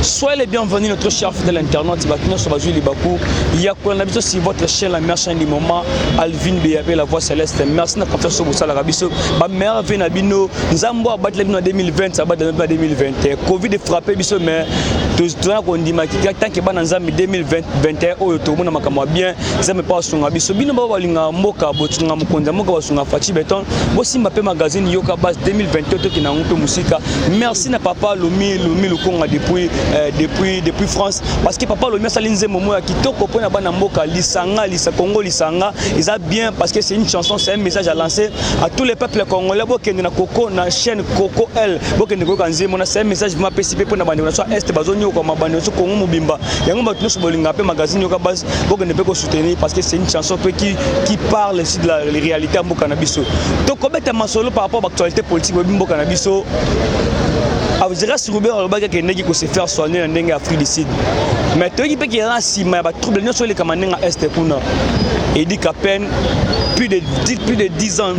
Soyez les bienvenus, notre cher fidèle internaute, bato nyonso bazwi libaku ya kolanda biso sur votre chaîne, la meilleure chaîne du moment, Alvin BAP, la voix céleste. Merci na confiance oyo bosalaka biso, bameilleur vie na bino. Nzambe abatela bino na 2020, abatela bino na 2021. Covid frappe biso, mais toza kondima tant que bana Nzambe, 2021 oyo tokomona makambo ya bien. Nzambe mpe asunga biso. Bino bao balingaka mboka, bosunga mokonzi ya mboka, basunga Fatshi Béton, bosimba mpe magazine Yoka Base. 2021 tokende yango mpe mosika. Merci na papa Lomi, Lomi Lukonga, depuis France, parce que papa Lomi asali nzembo moko ya kitoko mpona bana mboka, lisanga lisa Congo lisanga. Eza bien parce que c'est une chanson, c'est un message à lancer à tous les peuples congolais. Bokende na Koko, na chaîne Koko L, bokende koyoka nzembo na. C'est un message vraiment apesi mpe mpona bandeko na so est bazonyokama, bandeko so Congo mobimba. Yango bato nyonso bolingaka mpe magazine Yoka Base, bokende mpe kosoutenir, parce que c'est une chanson mpe qui parle aussi de la réalité ya mboka na biso. Tokobeta masolo par rapport à l'actualité politique. Boyebi mboka na biso, Azarias Ruberwa alobaki akendeki kose faire soigner na ndenge ya Afrique du Sud, mais toyoki mpe keza na nsima ya batrouble nyonso elekama ndenge ya est kuna. Eddy Kapend, plus de 10 ans,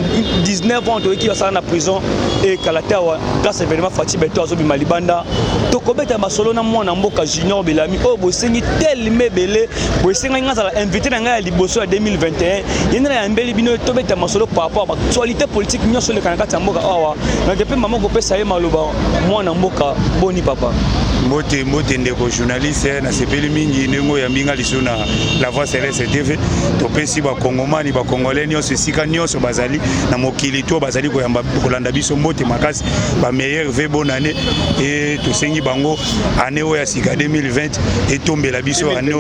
19 ans toyoki basala na prison. Ekala te awa, grâce événement Fatshi Béton, azobima libanda. Tokobeta masolo na mwana mboka Junior Belami oyo bosengi telema ebele. Boesengaki nga azala invité na ngai ya liboso ya 2021. Ye nde nayambeli bino, tobeta masolo par rapport à baactualité politique nyonso eleka na kati ya mboka awa. Nake mpe mama kopesa ye maloba. Mwana mboka, boni papa? Mbote, mbote ndeko journaliste. Nasepeli mingi ndenge oyambi nga lisusu na La Voix Céleste TV. Topesi bakongomani, bakongolais nyonso, esika nyonso bazali na mokili to bazali koyamba kolanda biso, mbote makasi, bameilleurs vœux, bonne année. E tosengi bango année oyo ya sika 2020 etombela biso, année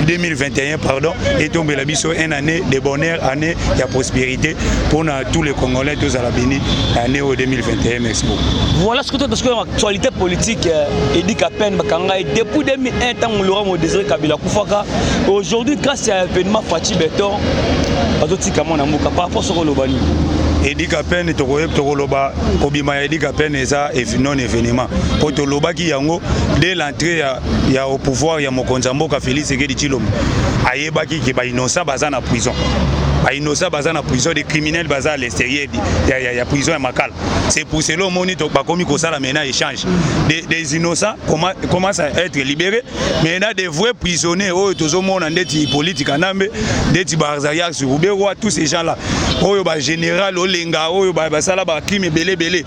2021, pardon, etombela biso une année de bonheur, année ya prospérité mpona tous les Congolais. Tozala béni na année oyo 2021. Merci beaucoup. Voilà ce que parce que actualité politique, Eddy Kapend bakanga ye depuis 2001, ntango Laurent Désiré Kabila akufaka. Aujourd'hui, grâce à événement Fatshi Béton, bazotika mwana mboka. Par rapport soko oloba nini? Eddy Kapend, tokoloba kobima ya Eddy Kapend eza non événement, mpo tolobaki yango dès l'entrée ya au pouvoir ya mokonzi ya mboka Félix Tshisekedi Tshilombo. Ayebaki ke bainnocent baza na prison, bainnocent baza na prison, des criminels baza à l'extérieur ya prison ya Makala. C'est pour cela omoni bakomi kosala maintenant échange des innocents commencent à être libérés. Maintenant, des vrais prisonniers oyo tozomona ndeti Hippolyte Kanambe, ndeti Baazarias Ruberwa, tous ces gens là oyo bagénéral Olenga oyo basala bacrime ebele ebele,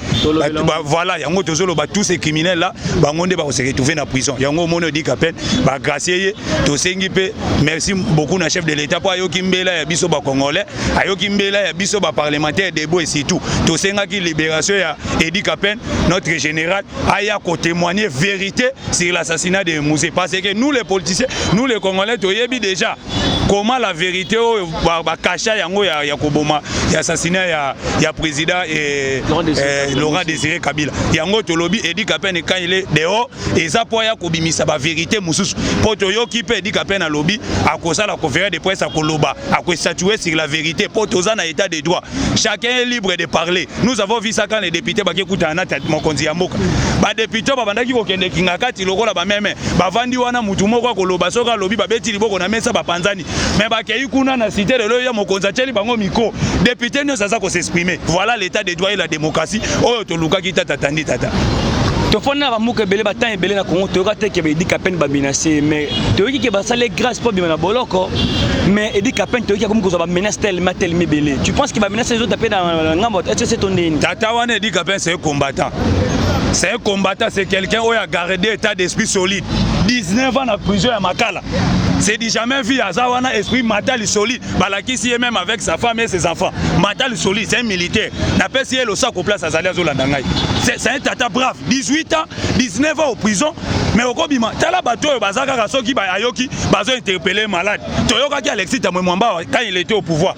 voilà, yango tozoloba, tous ces criminels là, bango nde bakose retrouver na prison. Yango omoni Eddy Kapend bagracier ye. Tosengi mpe merci beaucoup na chef de l'État mpo ayoki mbela ya biso bacongolais, ayoki mbela ya biso baparlementaire debout, et surtout tosengaki libération ya Eddy Kapend, notre général, aya kotémoigner vérité sur l'assassinat de Mzee, parce que nous les politiciens, nous les Congolais, toyebi déjà comment la vérité oyo bakacha yango ya koboma, ya assassinat ya président Laurent Désiré Kabila. Yango tolobi Eddy Kapend, quand il est dehors, eza mpo aya kobimisa bavérité mosusu, mpo toyoki mpe Eddy Kapend alobi akosala conférence de presse, akoloba, akostatuer sur la vérité, mpo toza na état de droit, chacun est libre de parler. Nous avons vu ça quand les députés bake kutana na mokonzi ya mboka. Badéputé babandaki kokende kinga kati lokola bameme, bavandi wana, mutu moko akoloba, soki alobi, babeti liboko na mesa, bapanzani. Me bakei kuna na cité lelo ya mokonzi, atieli bango micro, député nyonso aza kos'exprimer. Voilà l'état de droit et la démocratie oyo tolukaki. Tata tandi tata. Tofandi na bamboka ebele, batemps ebele na Congo, toyoka te ke Eddy Kapend bamenace, mais toyoki ke basali grâce mpo abima na boloko. Mais Eddy Kapend, toyoki akomi kozwa bamenace telema telema ebele. Tu penses ke bamenace ezota mpe na ngambo ete to ndeni? Tata wana Eddy Kapend, c'est un combattant, c'est un combattant, c'est quelqu'un oyo a gardé état d'esprit solide. 19 ans na prison ya Makala, c'est du jamais vu. Aza wana esprit mental solide, balakisi ye même avec sa femme et ses enfants, mental solide. C'est un militaire. Napesi ye losako place azali, azolanda ngai. C'est un tata brave. 18 ans, 19 ans au prison, mais okobima. Tala bato oyo baza kaka, soki ayoki bazo interpeller malade. Toyokaki Alexis Thambwe Mwamba, quand il était au pouvoir,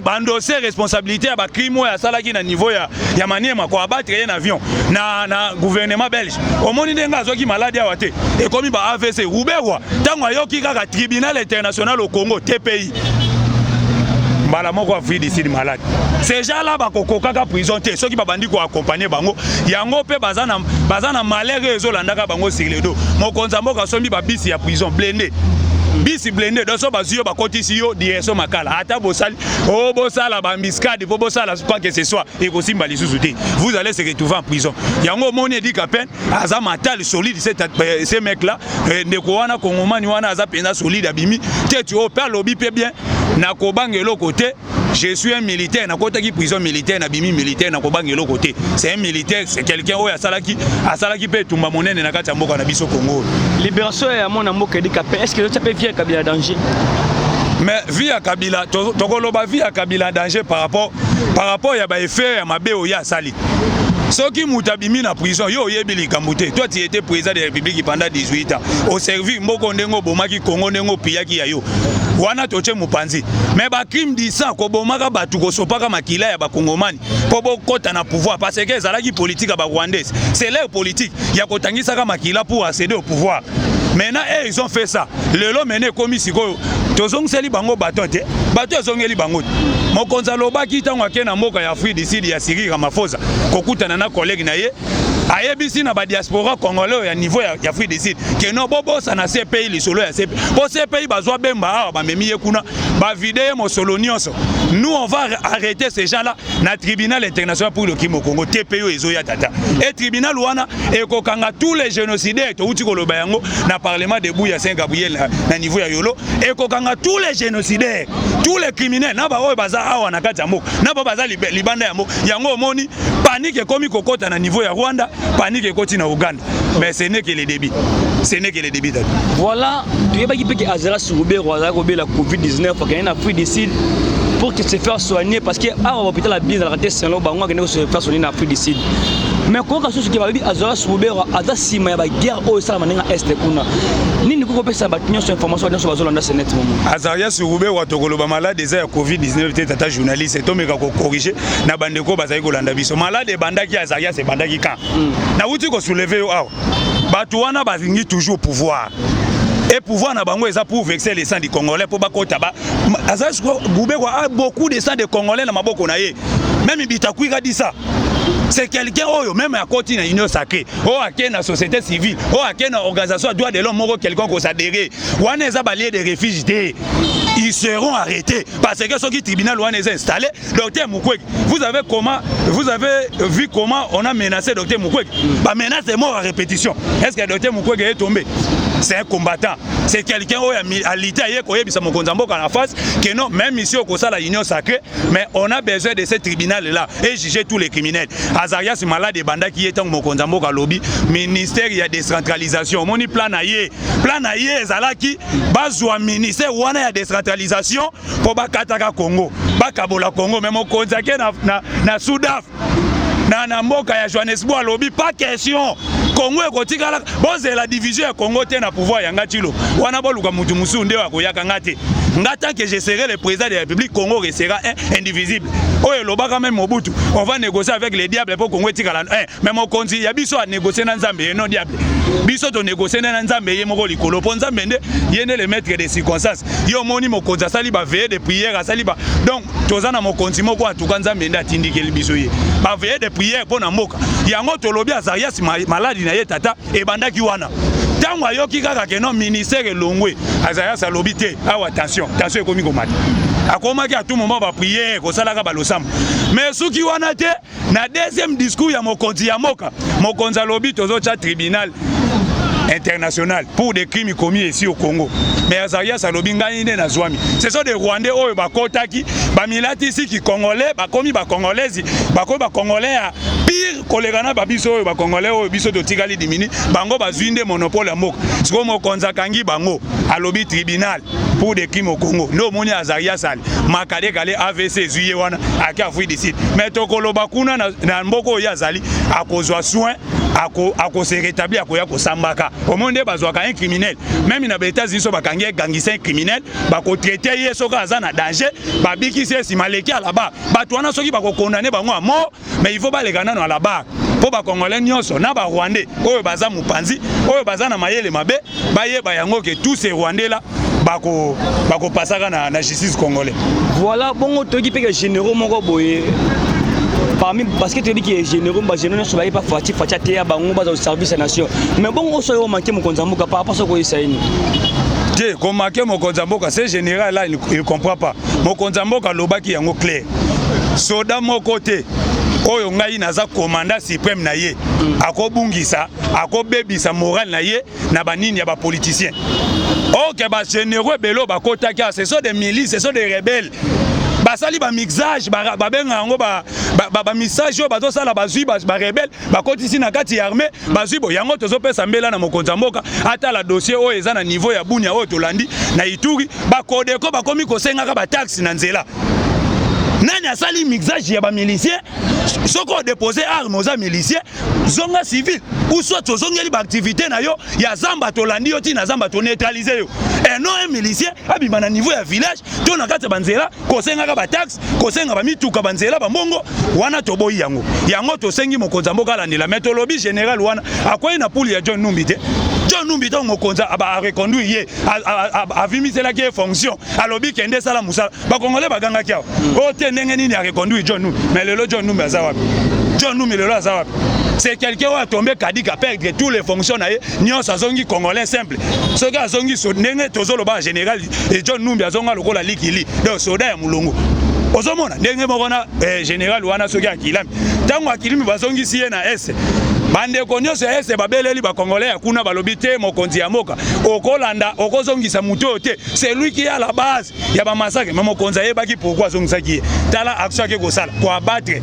baendosser responsabilité ya bacrime oyo asalaki na niveau ya Maniema, koabattre ye na avion na gouvernement belge. Omoni ndenge azwaki maladi awa te, ekomi ba AVC. Ruberwa, ntango ayoki kaka tribunal international au Congo, TPI, mbala moko Afrique du Sud, malade. Ces gens là bakokokaka prison te soki babandi koaccompagner bango. Yango mpe baza na malheur oyo ezolandaka bango sur le dos. Mokonzi ya mboka asombi babisi ya prison blindé. Bus blindé, donc so bazwi yo, bakotisi yo direction Makala. Ata bosali o bosala baembuscade mpo bosala quoi que ce soit, ekosimba lisusu te, vous allez se retrouver en prison. Yango omoni Eddy Kapend aza mental solide, ce mec là, ndeko wana kongomani wana aza mpenza solide. Abimi te ti oyo mpe alobi mpe bien: nakobanga eloko te, je suis un militaire, nakotaki prison militaire, nabimi militaire, nakobanga eloko te. C'est un militaire, c'est quelqu'un oyo asalaki mpe etumba monene na kati ya mboka na biso Congo. Libération ya mwana mboka Eddy Kapend, est ce que ezotia mpe vie ya Kabila danger? Mais vie ya Kabila, tokoloba vie ya Kabila danger par rapport ya baeffet ya mabe oyo asali. Soki moto abimi na prison, yo oyebi likambo te. Toi, tu étais président de la République pendant 18 ans, oservi mboka ndenge obomaki Congo, ndenge opiyaki ya yo wana, totie mopanzi. Mais bacrime du sang, kobomaka bato, kosopaka makila ya bakongomani mpo bokɔta na pouvoir, parce que ezalaki politique ya barwandais, c'est leur politique ya kotangisaka makila pour accéder au pouvoir. Maintenant, eux, ils ont fait ça. Lelo mene ekomi sikoyo, tozongiseli bango bato te, bato ezongeli bango te. Mokonzi alobaki ntango ake na mboka ya Afrique du Sud ya Cyril Ramaphosa kokutana na collègue na ye, ayebisi na badiaspora congolais oyo ya niveau ya Afrique du Sud ke no, bobosana CPI, lisolo ya CPI, mpo CPI bazwa Bemba awa, bamemi ye kuna, bavide ye mosolo nyonso. Nous, on va arrêter ces gens là na Tribunal international pour le crime au Congo, TPI oyo ezoya tata. E tribunal wana ekokanga tous les génocidaires. Touti koloba yango na Parlement debout ya Saint Gabriel na niveau ya Yolo. Ekokanga tous les génocidaires, tous les criminels, na baoyo baza awa na kati ya mboka, na bao baza libanda ya mboka. Yango omoni panique ekomi kokɔta na niveau ya Rwanda, panique ekoti na Uganda. Mais ce n'est que le début, ce n'est que le début, tata. Voilà, toyebaki mpe ke Azarias Ruberwa azalaki kobela COVID-19, akende na Afrique du Sud pour que se faire soigner, parce que awa bahôpital ya bien ezalaka te. Selon bango, akende se faire soigner na Afrique du Sud. Mais koyoka susu ke balobi Azarias Ruberwa aza nsima ya baguerre oyo esalama ndenge Est kuna. Nini kokopesa bato nyonso information, bato nyonso bazolanda senet momo? Azarias Ruberwa, tokoloba malade eza ya COVID-19 te. Tata journaliste, tomeka kocorriger na bandeko bazali kolanda biso. Malade ebandaki, Azarias ebandaki kan nauti kosoulever yo awa. Bato wana balingi toujours pouvoir, et pouvoir na bango eza pour vexer le sang du Congolais mpo bakota ba. Azarias Ruberwa a beaucoup de sang de Congolais na maboko na ye. Même Bitakwira dit ça. C'est quelqu'un oyo même akoti na Union sacrée, oyo ake na société civile, oyo ake na organisation ya droit de l'homme moko quelconque koadhérer wana, eza balieu de refuge te. Ils seront arrêtés, parce que soki tribunal wana eza installé, docteur Mukwege, vous avez vu comment on a menacé docteur Mukwege, bamenace de mort à répétition. Est ce que docteur Mukwege est tombé? C'est un combattant, c'est quelqu'un oyo alite aye koyebisa mokonzi ya mboka na face que non, même ici okosala Union sacrée, mais on a besoin de ce tribunal là et juger tous les criminels. Azarias, malade ebandaki ye ntango mokonzi ya mboka alobi ministère ya décentralisation. Omoni plan na ye, plan na ye ezalaki bazwa ministère wana ya décentralisation mpo bakataka Congo, bakabola Congo. Mais mokonzi ake na Sudaf na mboka ya Johannesburg, alobi: pas question, Congo ekotikala, bozela division ya Congo te. Na pouvoir ya nga tilo wana, boluka mutu mosusu nde akoyaka nga te. Nga, tant que je serai le président de la République, Congo restera un, indivisible. Oyo elobaka même Mobutu: on va négocier avec les diables mpo Congo etikala un. Mais mokonzi ya biso anégocie na Nzambe ye, non diable. Biso tonégocie nde na Nzambe ye moko likolo, mpo Nzambe nde ye nde le maître des circonstances. Yo omoni mokonzi asali baveillée de prière, asali ba, donc toza na mokonzi moko atuka Nzambe nde atindikeli biso ye baveillée de prière mpo na mboka. Yango tolobi Azarias, maladi na ye tata ebandaki wana ntango ayoki kaka ke non, ministère elongwe. Azarias alobi te awa, tension, tension ekomi komata. Akomaki à tout moment baprière, kosalaka balosambo. Mais soki wana te, na deuxième discours ya mokonzi ya mboka, mokonzi alobi tozotya tribunal international pour des crimes commis ici au Congo. Mais Azarias alobi: ngai nde nazwami. Ce sont des Rwandais oyo bakotaki, bamilatisi congolais, bakomi bacongolaise, bakomi bacongolais ya pire koleka na babiso oyo bacongolais oyo biso totikali dimini. Bango bazwi nde monopole ya mboka. Sikoyo mokonzi akangi bango, alobi tribunal pour des crimes au Congo. Nde omoni Azarias ali makadekale, AVC ezwi ye wana, ake Afrique du Sud. Mais tokoloba kuna na mboka oyo azali, akozwa soin, akose rétablir, akoya kosambaka. Omoni nde bazwaka un criminel, même na baÉtats-Unis, so bakangi egangisa un criminel, bakotraiter ye soki aza na danger, babikisi ye, nsima aleki à la barre. Bato wana soki bakokondane bango ya mort, mais il faut baleka nano à la barre, mpo bacongolais nyonso na barwandais oyo baza mopanzi, oyo baza na mayele mabe, bayeba yango ke tous ces Rwandais là bakopasaka na justice congolais. Voilà. Bongo toyoki mpe ke généraux moko boye parmi, parce que toyebi ke généraux, bagénéraux nyonso baye pa Fatshi. Fatshi ateya bango, baza au service ya nation. Mais bongo oso oyo manke mokonzi ya mboka par rapport soki oyesa yini? Te, komake mokonzi ya mboka, ce général là, il comprend pas. Mokonzi ya mboka alobaki yango clair: soda moko te oyo ngai naza commandant suprême na ye akobungisa, akobebisa morale na ye na banini ya bapoliticien. Ok, bagénéraux ebele oyo bakotaki awa, ce sont des milices, ce sont des rebelles. Basali bamixage, babenga yango bamixage oyo bazosala. Bazwi barebelles, bakotisi na kati ya armée, bazwi bo yango. Tozopesa mbela na mokonzi ya mboka atala dossier oyo eza na niveau ya Bunia, oyo tolandi na Ituri. Bakodeko bakomi kosengaka bataxe na nzela. Nani asali mixage ya bamilicien? Soki odépose arme, oza milicien, zonga civil ou soit ozongeli baactivité na yo ya zamba. Tolandi yo ntina zamba, toneutralize yo. Et non, un milicien abima na niveau ya village to na kati ya banzela kosengaka bataxe, kosenga bamituka, banzela, bambongo wana, toboyi yango. Yango tosengi mokonzi ya mboka alandela. Mais tolobi général wana akwei na puli ya John Numbi te. John Numbi, ntango mokonzi areconduire ye, avimiselaki ye fonction, alobi kende esala mosala. Bakongole bagangaki awa oyo te, ndenge nini areconduire John Numbi? Mais lelo John Numbi aza wapi? John Numbi lelo aza wapi? C'est quelqu'un oyo atombe kadika, perdre tous les fonctions na ye nyonso, azongi Congolais simple. Soki azongi, ndenge tozoloba, général John Numbi azonga lokola likili, donc soda ya molongo. Ozomona ndenge moko na général wana, soki akilami, ntango akilimi, bazongisi ye na ese. Bandeko nyonso ya ese babeleli bakongolais ya kuna, balobi te, mokonzi ya mboka, okolanda, okozongisa motu oyo te, c'est lui qui a la base ya bamassacre. Mais mokonzi ayebaki pourquoi azongisaki ye. Tala action ake kosala, koabattre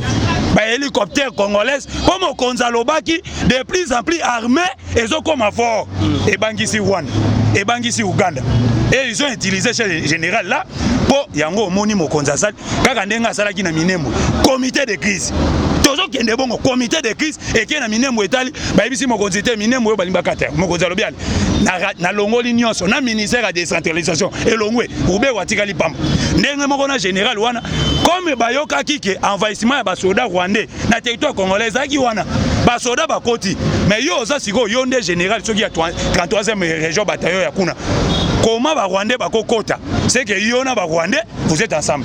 bahélicoptère congolaise, mpo mokonzi alobaki de plus en plus armée ezokoma fort. Ebangisi Rwanda, ebangisi Uganda, et ils ont utilisé ce général là mpo yango. Omoni mokonzi asali kaka ndenge asalaki na Minembwe, comité de crise. Tozokende bongo, comité de crise ekei na Minembwe, etali, bayebisi mokonzi te, Minembwe oyo balingi bakata. Mokonzi alobi ale nalongoli nyonso na ministère ya décentralisation, elongwe, Ruberwa atikali pamba. Ndenge moko na général wana, comme bayokaki ke envahissement ya basoda rwandais na territoire congolais ezalaki wana, basoda bakoti. Mais yo oza sikoyo, yo nde général soki ya 33e région, bataillon ya kuna, comment barwandais bakokota? C'est que yo na barwandais, vous êtes ensemble.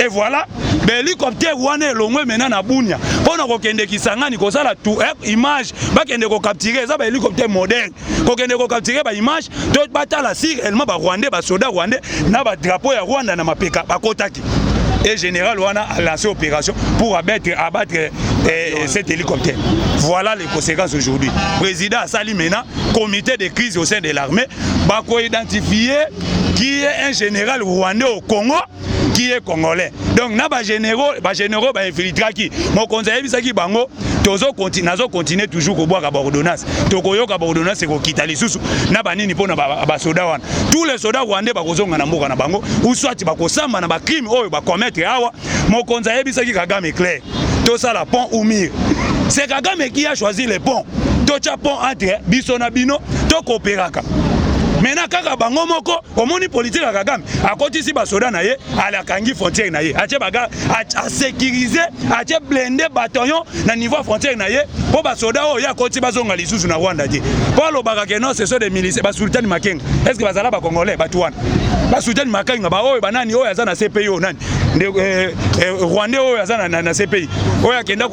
Et voilà, bahélicoptère wana elongwe mena na Bunia mpo na kokende Kisangani kosala tu image, bakende kocapturer. Eza bahélicoptère moderne, kokende kocapturer baimage to batala si réellement barwandais, basoda rwandais na badrapeau ya Rwanda na mapeka bakotaki. Et général wana a lancé opération pour abattre cet hélicoptère. Voilà les conséquences aujourd'hui. Président asali maintenant comité de crise au sein de l'armée, bako identifier qui est un général rwandais au Congo, qui est congolais. Donc na bagénéraux bainfiltraki, mokonzi ayebisaki bango nazocontinue toujours kobwaka baordonnance. Tokoyoka baordonnance ekokita lisusu na banini mpo na basoda wana. Tous les soldats rwandais bakozonga na mboka na bango ou soit bakosamba na bacrime oyo bacommettre awa. Mokonzi ayebisaki Kagame clair: tosala pont ou mur. C'est Kagame qui a choisi le pont. Totya pont entre biso na bino, tokooperaka. Maintenant kaka bango moko, omoni politike ya Kagame, akotisi basoda na ye, alakangi frontière na ye, atie baga, asécurise, atie blindé, bataillon na niveau ya frontière na ye, mpo basoda oyo ye akoti bazonga lisusu na Rwanda te. Mpo alobaka ke non, ce sont des miliciens. Basultani Makenga, est ce que bazala bacongolais? Bato wana, basultani Makenga, baoyo banani oyo aza na CPI, oyo nani, rwandais oyo aza na CPI, oyo akenda,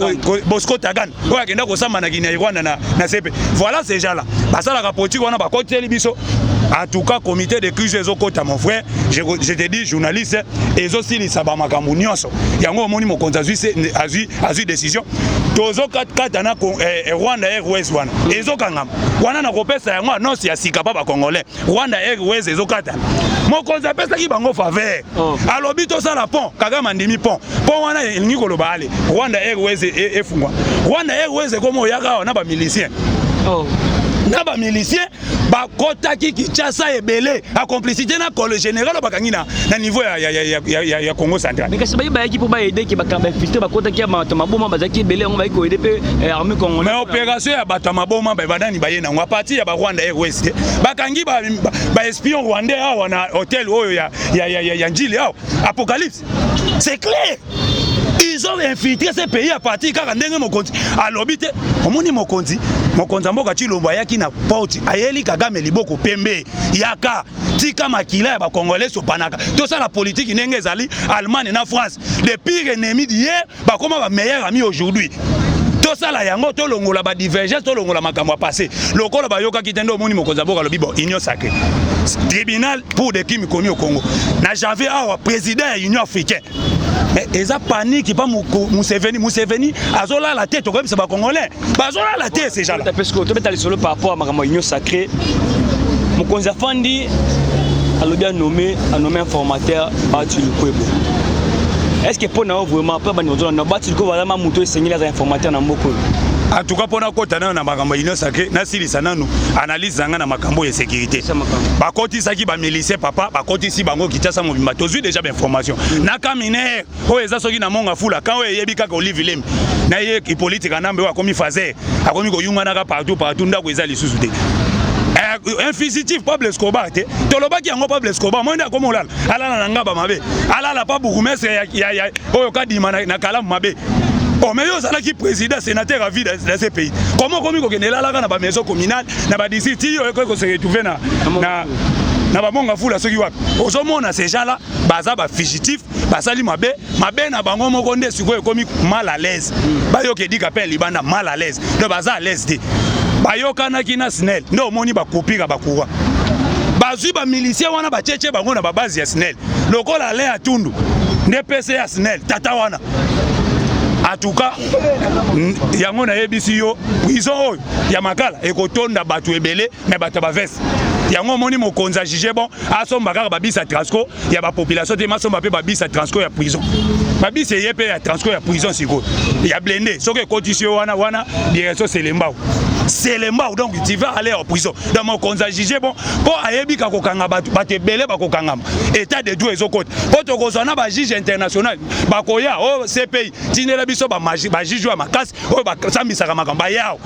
Bosco Ntaganda, oyo akenda kosamba na Guinea, Rwanda na CPI. Voilà, ces gens là basalaka politique wana, bakoteli biso. En tout cas, comité de crise ezokota, mon frère, je te dis, journaliste, ezosilisa bamakambo nyonso. Yango omoni mokonzi azwi décision, tozokata na Rwanda Airways wana ezokangama wana. Na kopesa yango annonce ya sika mpa bacongolais, Rwanda Airways ezokatana. Mokonzi apesaki bango faveur. Alobi tosala pont, Kagame andimi pont. Pont wana elingi koloba ale Rwanda Airways efungwa. Rwanda Airways ekoma oyaka awa na bamilicien. Na bamilicien bakɔtaki Kinshasa ebele, a complicité na cole général bakangi na niveau ya Congo central. Mais kasi bayi bayaki mpo baaider ke bainfiltré bakɔtaki ya bato maboma bazalaki ebele, yango bayaki koaider mpe armée congolais. Mais opération ya bato ya maboma, banani baye nango? A partir ya barwanda Airways te, bakangi baespion rwandais awa na hotel oyo ya Njili awa, Apocalypse. C'est clair, ils ont infiltré ce pays à partir kaka ndenge mokonzi alobi te. Omoni mokonzi ya mboka Tshilombo ayaki na porte, ayeli Kagame liboko pembe: yaka, tika makila ya bacongolais sopanaka, tosala politike ndenge ezali. Allemagne na France, les pires ennemis d'hier bakoma bameilleur ami aujourd'hui. Tosala yango, tolongola badivergence, tolongola makambo ya passé. Lokola bayokaki te, nde omoni mokonzi ya mboka alobi: bon, union sacrée, tribunal pour des crimes commis au Congo. Na janvier awa, président ya Union africaine, mais eza panique pa Museveni. Museveni azolala te. Tokoyebisa Bacongolais, bazolala te, ces gens là. Parce que tobeta lisolo par rapport à makambo ya union sacrée. Mokonzi afandi, alobi anommé informateur Bahati Lukwebo. Est ce que mpo na yo vraiment, mpo bandi kozona na Bahati Lukwebo aza ma moto esengeli aza informateur na mboka oyo? En tout cas, mpona kota nano na makambo ya union sacrée, nasilisa nanu analyse na ngai na makambo ya sécurité. Bakotisaki bamilicien, papa, bakotisi bango Kinshasa mobimba. Tozwi déjà bainformation na camp minaire oyo eza soki na Mont Ngafula, camp oyo eyebi kaka Olive Lembe na ye Hippolyte Kanambe, oyo akomi faser, akomi koyunganaka partout partout. Ndako eza lisusu te. Un fugitif, Pablo Escobar te. Tolobaki yango, Pablo Escobar moi nde akomi olala, alala na ngaba mabe, alala pa bourgmestre oyo kadima na Kalamu mabe. Oh, mais yo ozalaki président, sénateur à vie dans ce pays, comment okomi kokende elalaka na bamaison communale, na badistrict, ti oyo ekoki kose retrouver na baMont Ngafula, soki wapi? Ozomona, ces gens là baza bafugitif, basali mabe mabe na bango moko nde sikoyo ekomi mal à l'aise. Bayoka edika mpe libanda mal à l'aise, donc baza à l'aise te. Bayokanaki na SNEL, nde omoni bakopika bacourant, bazwi bamilicien wana, batietie bango na babase ya SNEL, lokola Alain Atundu nde pese ya SNEL tata wana. En tout cas, yango nayebisi yo, prison oyo ya Makala ekotonda bato ebele, me bato ya baveste. Yango omoni mokonzi ajuge bon asomba kaka babisi ya Transco ya bapopulation te, masomba mpe babisi ya Transco ya prison. Babisi eye mpe ya Transco ya prison sikoyo ya blindé. Soki ekotisi yo wana wana, direction Selembao, Selembao. Donc tu vas aller en prison. Donc mokonzi ajuge bon mpo ayebi ka kokanga bato, bato ebele bakokangama. État de droit ezokota, mpo tokozwa na bajuge international bakoya oyo CPI tindela biso, bajuge ya makasi oyo basambisaka makambo bayawa.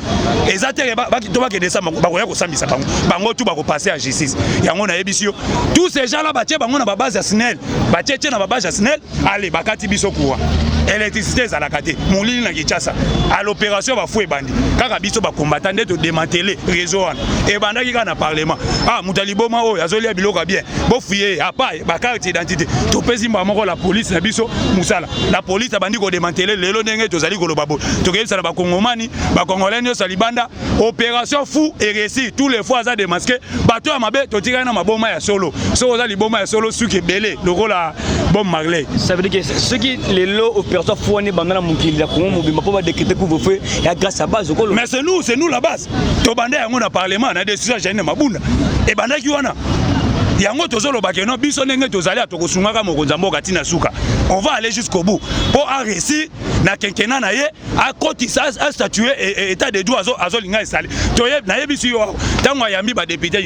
Eza te to bakende samba, bakoya kosambisa bango, bango tu bakopase ya justice. Yango nayebisi yo, tous ces gens là batie bango na babase ya SNEL, batie tie na babase ya SNEL. Ale, bakati biso courant, électricité ezalaka te, molili na Kinshasa. À l'opération bafu ebandi kaka, biso bakombata nde todémanteler réseau wana. Ebandaki kaka na parlement. Ah, moto aliboma oyo azolia biloko ya bien, bofuye apa bacarte identité. Topesi mbala moko la police na biso mosala. La police abandi kodémanteler. Lelo ndenge tozali koloba boye, tokoyebisa na Bakongomani, Bakongolais nyonso ya libanda, opération fou eréussi. Tous les fois aza démasqué bato ya mabe. Totikali na maboma ya solo. Soki oza liboma ya solo, suki ebele lokola Bob Marley. Ça veut dire que soki lelo opération fou wana ebanda na mokili ya Kongo mobimba mpo badécréter couvre-feu ya grâce à base okolo. Mais c'est nous, c'est nous la base. Tobanda yango na parlement, na décision ya Jeanine Mabunda ebandaki wana. Yango tozoloba ke no, biso ndenge tozali, tokosungaka mokonzi ya mboka ntina suka. On va aller jusqu'au bout mpo aréussir na quinquennat na ye, akotisa, astatue état de droit. Azolinga esali. Nayebisi yo, ntango ayambi badéputé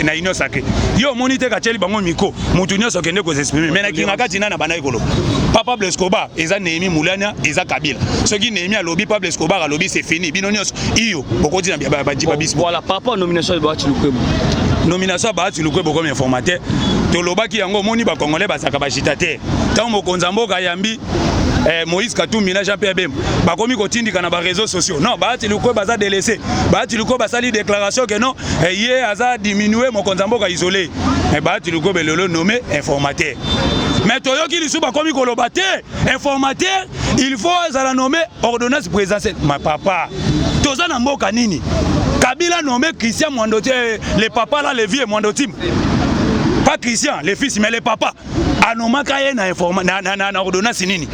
na union sacrée, yo omoni te katieli bango micro, motu nyonso akende kosexprimer. Mais nakinga kati nani abandaki koloba? Pa Pablo Escobar, eza Néhémie Mwilanya, eza Kabila. Soki Néhémie alobi, Pablo Escobar alobi, c'est fini. Bino nyonso iyo bokoti na babisi. Voilà, par rapport à nomination ya Bahati Lukwebo. Nomination ya Bahati Lukwebo comme informateur, tolobaki yango. Omoni, Bakongolais bazalaka baagitateur. Ntango mokonzi ya mboka ayambi Moïse Katumbi na Jean Pierre Bemba, bakomi kotindika na baréseaux sociaux: non, Bahati Lukwebo baza délaissé, Bahati Lukwebo basali déclaration ke non, ye aza diminue, mokonzi ya mboka isolé. Mais Bahati Lukwebo lelo nommé informateur. Mais toyoki lisusu bakomi koloba te, informateur il faut azala nommé ordonnance présidentielle. Ma papa, toza na mboka nini? Kabila nommé Christian Mwando, le papa là, le vieux Mwando Tim, pas Christian le fils, mais le papa, anomaka ye na ordonnance nini?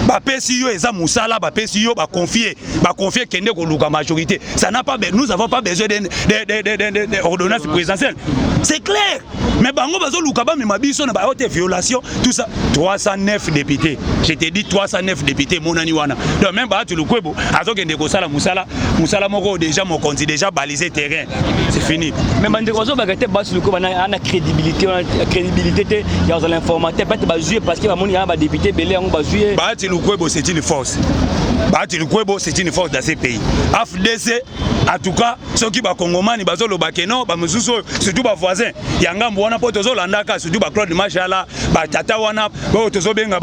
Bapesi yo, eza mosala bapesi yo, baconfie, baconfie, kende koluka majorité. Ça n'a pas, nous avons pas besoin de ordonnance présidentielle, c'est clair. Mais bango bazoluka bamema biso na bayo te, violation, tout ça. 309 députés, je te dis, 309 députés monani wana. Donc même Bahati Lukwebo azokende kosala mosala, mosala moko déjà mokonzi déjà balisé terrain, c'est fini. Mais bandeko bazobaka te, Bahati Lukwebo ana crédibilité, crédibilité te ya kozala informateur. Peut-être bazwi parce que bamoni yana badéputé ebele, yango bazwi ye. Bahati Lukwebo, c'est une force. Bahati Lukwebo, c'est une force dans ce pays. AFDC, en tout cas, soki Bakongomani bazoloba ke non, bamosusu oyo, surtout bavoisin ya ngambo wana, mpo tozolandaka surtout baClaude Mashala, batata wana oyo tozobenga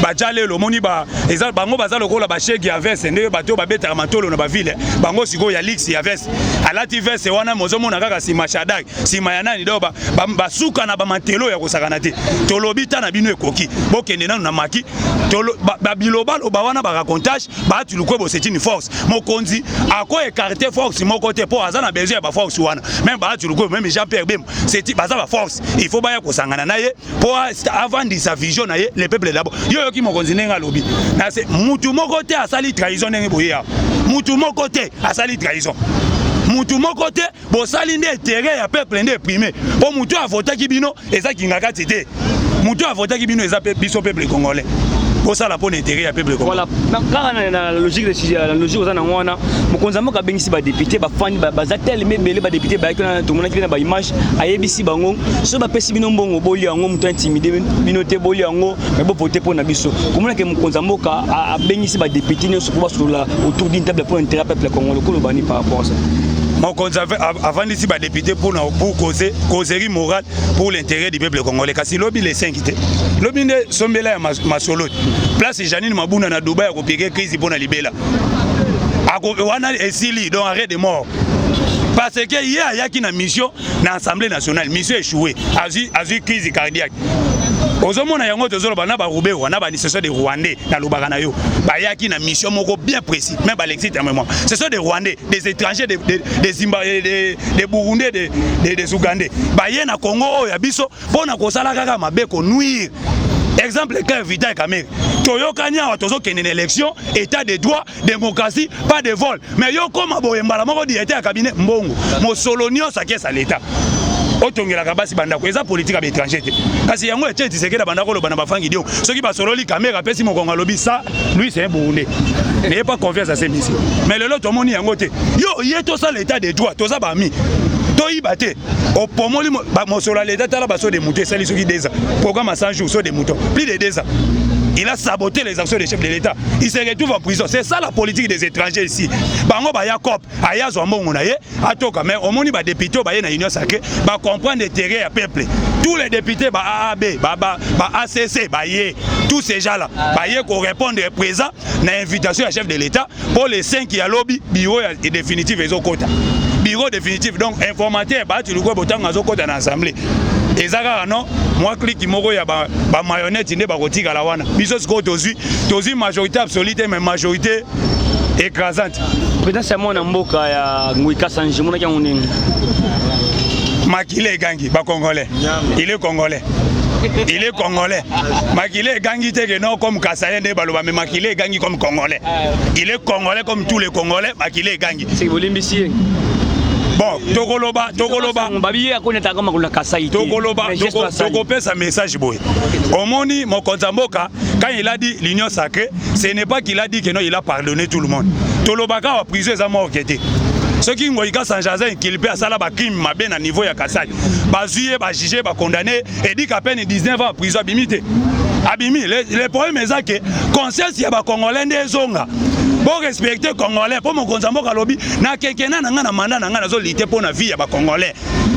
bajalelo, omoni eza bango baza lokola bashegi ya veste, ndenge bato oyo babetaka matolo na bavile. Bango sikoyo ya lix ya veste, alati veste wana, mozomona kaka nsima Shadak, nsima ya nani. Donc basuka na bamantelo ya kosakana te. Tolobi ta na bino ekoki, bokende nanu na maki babilobaloba wana, baracontage. Bahati Lukwebo, c'est une force. Mokonzi ako écarter force moko te, mpo aza na besoin ya baforce wana. Même Bahati Lukwebo, même Jean Pierre Bemba, c'est baza baforce. Il faut baya kosangana na ye mpo avandisa vision na ye, le peuple d'abord. Yo yoki mokonzi ndenge alobi na se, mutu moko te asali trahison ndenge boye awa. Mutu moko te asali trahison, mutu moko te. Bosali nde intérêt ya peuple nde prime, mpo mutu avotaki bino eza kinga kati te. Mutu avotaki bino eza biso peuple congolais. Bosala mpo na intérêt ya peuple congolais. Voilà, kaka na logique, na logique oza nango wana, mokonzi ya mboka abengisi badéputé, bafandi, baza telema ebele. Badéputé bayaki wana, tomonaki mpe na baimage. Ayebisi bango: soki bapesi bino mbongo, boli yango, moto intimide bino te, boli yango, mais bovote mpo na biso. Komonake mokonzi ya mboka abengisi badéputé nyonso mpo basolola autour d'une table pour intérêt peuple congolais, koloba ni par rapport à ça? Mokonzi avandisi badéputé mpona pour causer causerie morale pour l'intérêt du peuple congolais. Kasi lobi le 5 te, lobi nde sombela ya masolo, place Janine Mabunda na Dubai akopiquer crise mpo na libela wana esili. Donc arrêt de mort, parce que ye ayaki na mission na Assemblée nationale, mission échoué, azwi crise cardiaque. Ozomona yango, tozoloba na baRuberwa na bani, ce sont des Rwandais. Nalobaka na yo, bayaki na mission moko bien précis. Même Balexi Témoin, ce sont des Rwandais, des étrangers, des Burundais, des Ougandais. Baye na Congo oyo ya biso mpo na kosala kaka mabe, konuire. Exemple clair, Vital Kamerhe. Toyokani awa, tozokende na élection, état de droit, démocratie, pas de vol. Mais yo koma boye, mbala moko directeur ya cabinet, mbongo mosolo nyonso akesa l'état, otongelaka basi bandako. Eza politique ya baétranger te. Kasi yango Etienne Tshisekedi abanda koloba na bafangi dio, soki basololi, Kamerhe apesi mokongo, alobi: "Ça, lui, c'est un Burundais, n'ayez pas confiance à ces messieurs." Mais lelo tomoni yango te. Yo ye tosala état de droit, toza bami toyiba te. Opomoli mosolo ya l'état. Tala basaut de mouton esali soki 2 ans, programme à 100 jours, saut de mouton, plus de 2 ans. Il a saboté les actions des chefs de l'État. Il se retrouve en prison. C'est ça la politique des étrangers ici. Bango baya cop, aya zwa mbongo na ye, atoka. Mais omoni ba député baye na Union sacrée, ba comprendre intérêt ya peuple. Tous les députés ba AAB, ba ACC, ba ye, tous ces gens-là, ba ye ko répondre présent na invitation ya chef de l'État pour les 5 ya lobi, bureau ya définitive ezokota. Bureau définitif, donc informateur Bahati Lukwebo ntango azokota na assemblée, eza kaka non mwa clique moko ya bamarionnette nde bakotikala wana. Biso sikoyo tozwi majorité absolue te, mais majorité écrasante. Présidence ya mwana mboka ya Ngoyi Kasanji, omonaki yango ndenge? Makila egangi bacongolais. Il est congolais, il est congolais. Makila egangi te ke non, comme kasaye nde baloba, mais makila egangi comme congolais. Il est congolais comme tous les Congolais. Makila egangi. Seki bolimbisi ye? Bon, tokoloba Babi ye akonetaka makolo na Kasai te. Tokoloba, tokopesa message boye. Omoni mokonzi ya mboka, quand il a dit l'Union sacrée, ce n'est pas qu'il a dit que non, il a pardonné tout le monde. Tolobaka awa, prison eza morgue te. Soki Ngoyi Kasanji aza inculpé, asala bacrime mabe na niveau ya Kasai, bazwi ye, bajuge, bacondamné, edika peine 19 ans prison, abimi te, abimi. Le problème eza ke conscience ya bacongolais nde ezonga, borespecte Congolais. Mpo mokonzi ya mboka alobi: nakekena na ngai na mandat na ngai, nazolite mpo na vie ya bacongolais.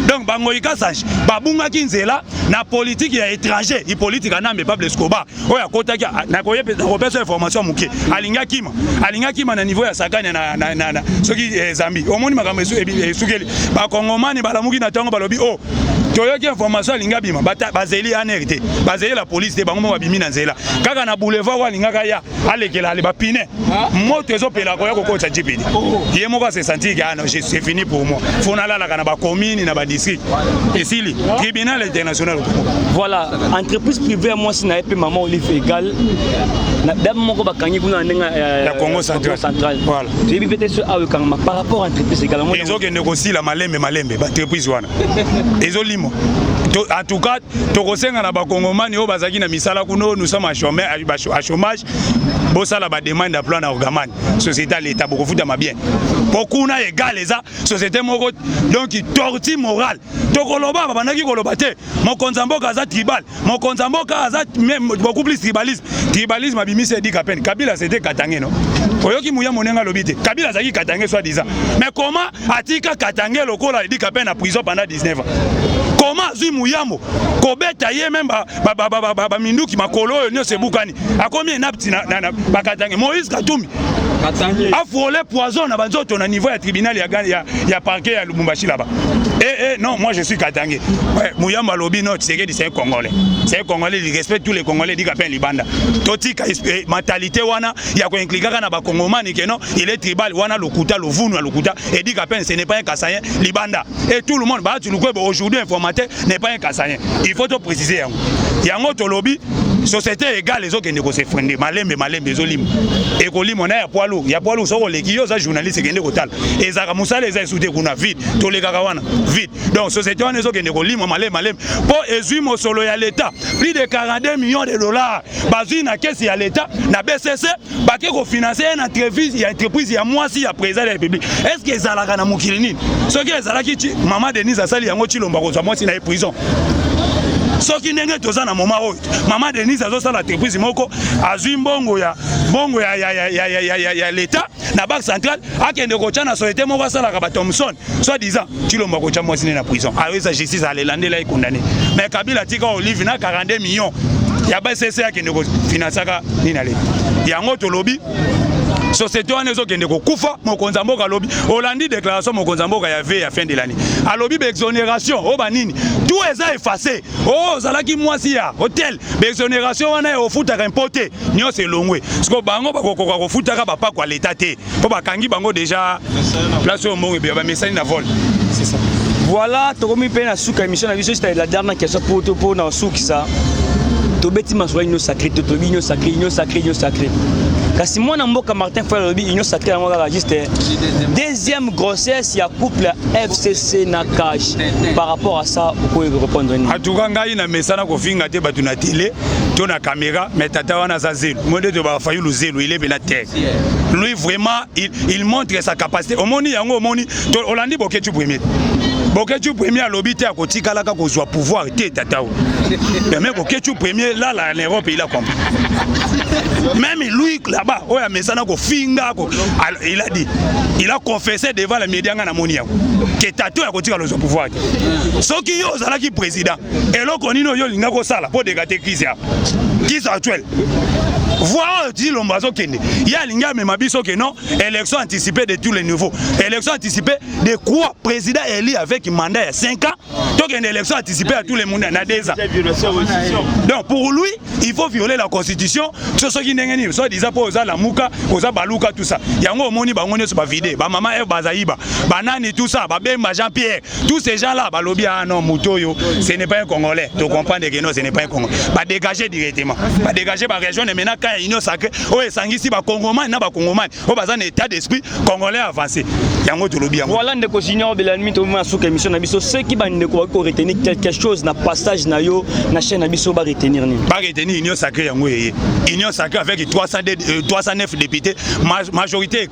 Donc bangoyi Kasanji babungaki nzela na politike ya étranger, Hippolyte Kanambe, Pablo Escobar oyo akotaki. Nakopesa information moke. Alingi akima, alingi akima na niveau ya Sakania na soki Zambie. Omoni makambo esukeli, bakongomani balamuki na ntango, balobi: "O oh, toyoki information, alingi abima." Bazeli ANR te, bazeli la police te, bango mo babimi na nzela kaka na boulevard oyo alingaka ya alekela ale, bapine moto ezopela, koya kokotisa jipidi. Ye moko ase sentir ke: "Ah non, c'est fini pour moi, faut nalalaka na bacommune, na badistrict." Esili, tribunal international. Voilà, entreprise privée ya mwasi na ye mpe mama Olive Égal dame moko bakangi kuna na ndenge ya Congo central. Central. Voilà. Toyebi mpe te so awa ekangama par rapport entreprise Égal. Ezokende kosila malembe malembe, baentreprise wana ezolimwa. En tout cas, tokosenga na bakongomani oyo bazalaki na misala kuna, oyo nous sommes à chômage, bosala bademande d'emploi na Orgaman, société ya l'État, bokofutama bien, mpo kuna Égal eza société moko donc torti morale. Tokoloba, babandaki koloba te mokonzi ya mboka aza tribal, mokonzi ya mboka aza beaucoup plus tribalisme. Tribalisme abimisi Eddy Kapend. Kabila, c'était katangais, no? Oyoki muya monenga alobi te Kabila azalaki katangais soi-disant, mais comment atika katangais lokola Eddy Kapend na prison pendant 19 ans? Comment azwi muyambo kobeta ye même baminduki, makolo oyo nyonso ebukani, akomi enapti na bakatange? Moïse Katumbi Afrôler poison na banzoto na niveau ya tribunal ya parquet ya Lubumbashi là-bas. Eh, eh, non, moi je suis katangais. Ouais, Muyamba alobi non, Tshisekedi, c'est un Congolais, c'est un Congolais, il respecte tous les Congolais. Eddy Kapend libanda. Totika mentalité wana ya koinclukaka na bakongomani ke non, il est tribal. Wana lokuta, lovunu ya lokuta. Eddy Kapend, ce n'est pas un Kasaïen, libanda. Et tout le monde, Bahati Lukwebo aujourd'hui informateur, n'est pas un Kasaïen. Il faut to préciser yango. Yango tolobi, société égale ezokende kos'effondrer malembe malembe, ezolima, ekolima na ya poids lourd, ya poids lourd. Soki oleki yo, oza journaliste, ekende kotala, ezalaka mosala eza esu te kuna, vide, tolekaka wana vide. Donc société wana ezokende kolima malembe malembe, mpo ezwi mosolo ya l'État, plus de 42 millions de dollars bazwi na caisse ya l'État na BCC, bake kofinancer ye na entreprise ya entreprise ya mwasi ya président de la République. Est ce que ezalaka na mokili nini? Soki ezalaki mama Denise asali yango, Tshilombo akozwa mwasi na ye prison. Soki ndenge toza na moment oyo, mama Denise azosala entreprise moko, azwi mbongo ya l'État na Banque centrale, akende kotya na société moko asalaka bathomson, soit disant Tshilombo akotya mwasi ne na prison, ayosa justice, alelandela, econdamné. Mais Kabila atika Olive na 42 millions ya BCC, akende kofinansaka nini? Ale yango tolobi, société wana ezokende kokufa. Mokonzi ya mboka alobi, olandi déclaration mokonzi ya mboka ya v ya fin de l'année, alobi baexonération oyo banini, tout eza effacé. Oyo ozalaki mwasi ya hotel, baexonération wana ya ofutaka impôt te, nyonso elongwe. Siko bango bakokoka kofutaka bapako ya leta te, mpo bakangi bango déjà place oyo mbongo ebeya, bamesani na vol, c'est ça. Voilà, tokomi mpe na suka émission na biso. C'est la dernière question pour mpo na sukisa. Tobeti masolo union sacrée, to tolobi union sacrée, union sacrée, union sacrée. Kasi mwana mboka Martin Fayulu alobi union sacrée yango kaka juste deuxième grossesse ya couple FCC na CACH. Par rapport à ça, okoki répondre nini? En tout cas, ngai na mesana kofinga te bato na télé to na caméra, mais tata wana aza zelu mo nde tobaka Fayulu zelu, il est bena terre. Lui vraiment, il montre sa capacité. Omoni yango, omoni olandi Boketshu Premier. Boketshu Premier alobi te akotikalaka kozwa pouvoir te, tata oyo. Mais Boketshu Premier là, là en Europe, il a compris. Même lui là-bas, oyo amesana kofinga, il a dit, il a confessé devant la média, nga namoni yango, ke tata oyo akotikala kozwa pouvoir te. Soki yo ozalaki président, eloko nini oyo olinga kosala mpo deka te crise ya crise actuelle? Voir oyo Tshilombo azokende, ye alingi amema biso ke non, élection anticipée de tous les niveaux. Élection anticipée de quoi? Président élu avec mandat ya 5 ans, tokende élection anticipée à tous les mondes na 2 ans? Donc pour lui, il faut violer la constitution. So soki ndenge nini, so disant mpo oza Lamuka, oza Baluka, tout ça. Yango omoni bango nyonso bavide, bamama Eve Bazaïba, banani, tout ça, babemba Jean Pierre, tous ces gens là balobi: ah non, moto oyo, ce n'est pas un Congolais. To comprendre que non, ce n'est pas un Congolais, badégage directement, badégage, barejoindre maintenant camp ya union sacrée oyo esangisi bakongomani na bakongomani oyo baza na état d'esprit congolais avancé. Yango tolobi yango. Voilà, ndeko Junior Belami, tomona suka émission na biso. Soki bandeko bakoki koretenir quelque chose na passage na yo na chaîne na biso, baretenir nini? Baretenir union sacrée. Yango eye union sacrée avec 302, 309 députés, majorité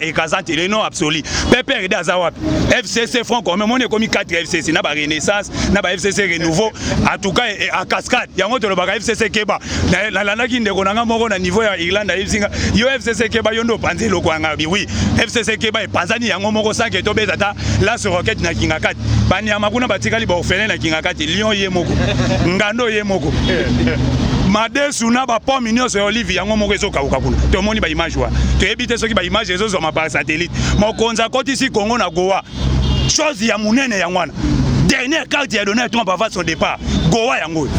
écrasante, le non absolu. PPRD aza wapi? FCC, Front commun, moni ekomi 4 FCC na barenaissance na ba FCC renouveau. En tout cas, en cascade. Yango tolobaka FCC keba. Nalandaki ndeko na nga moko na niveau ya Irlande, ayebisinga yo: FCC keba, yo nde opanzi eloko yanga. Bi oui, FCC keba, epanzani yango moko sanke tobeta ta lance roquette na Kingakati. Banyama kuna batikali baorphelin na Kingakati, lion ye moko, ngando ye moko, madesu na bapomme nyonso ya olive yango moko ezokauka kuna. Tomoni baimage wana, toyebi te soki baimage ezozwama par satellite. Mokonzi akotisi Kongo na Goa, chose ya monene yango wana. Dernière carte ya Donald Trump avant son départ, Goa yango oyo.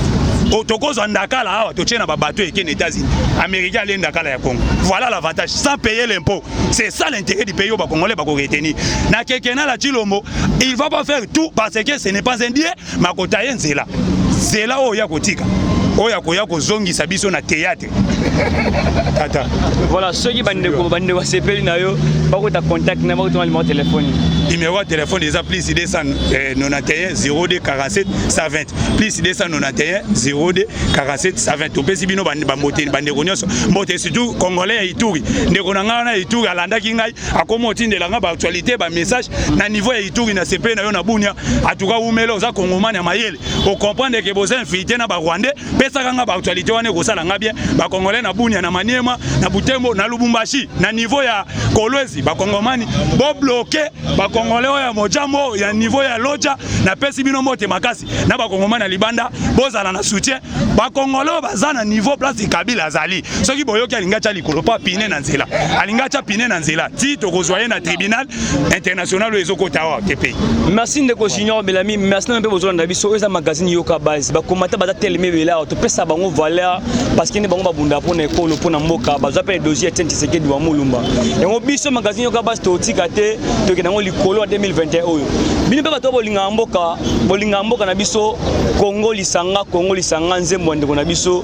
Tokozwa ndakala awa, totie na babateau, eke na États-Unis. Américain alie ndakala ya Congo. Voilà l'avantage, sans payer l'impôt. C'est ça l'intérêt du pays oyo bacongolais bakoretenir. Na kekena la Tshilombo, il va pas faire tout parce que ce n'est pas un dieu. Makota ye nzela, nzela oyo ya kotika, oyo akoya kozongisa biso na théâtre, tata. Voilà, soki bandeko basepeli na yo, bakota contact na bakotoma numéro téléphone. Numéro ya téléphone eza plus 291 02 47 120, plus 291 02 47 120. Topesi bino bambote, bandeko nyonso mbote, surtout Congolais ya Ituri. Ndeko na ngai wana Ituri alandaki ngai, akoma otindela ngai baactualité, bamessage na niveau ya Ituri. Na sepe na yo na Bunia. Atuka umele, oza Kongomani ya mayele, ocomprendre ke boza infiltré na Barwandais. Pesaka nga baactualité wana, ekosala nga bien. Bacongolais na Bunia, na Maniema, na Butembo, na Lubumbashi, na niveau ya Kolwezi, bakongomani bobloquer bakongolais oyo ya Mojambo, ya niveau ya Loja. Napesi bino mbote makasi. Na bakongomani ya libanda, bozala na soutien. Bakongole oyo baza na niveau place Kabila azali, soki boyoki alingi atya likolo mpo apine na nzela, alingi atya pine na nzela ti tokozwa ye na tribunal international oyo ezokota awa te pe. Merci ndeko Junior Belami, merci na mpe bozolanda biso. Oyo eza magazine Yoka Base. Bakomata baza telemi ebele awa, topesa bango valeur parce que nde bango babunda mpona ekolo, mpona mboka. Bazwa mpe dossier ya Etienne Tshisekedi wa Mulumba. Yango biso magazine Yoka Base totika te, tokende yango likolo ya 2021 oyo. Bino mpe bato bolingaka mboka, bolingaka mboka na biso Congo lisanga, Congo lisanga, nzembo ya ndeko na biso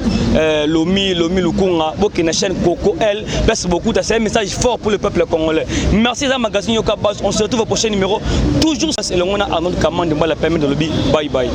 Lomi Lomi Lukunga. Bokende na chaîne Coco L place beaucoup, c'est un message fort pour le peuple congolais. Merci, eza magazine Yoka Base. On se retrouve au prochain numéro, toujours elongo na Arnold Kamande Mbala permet de lobi. Bye bye.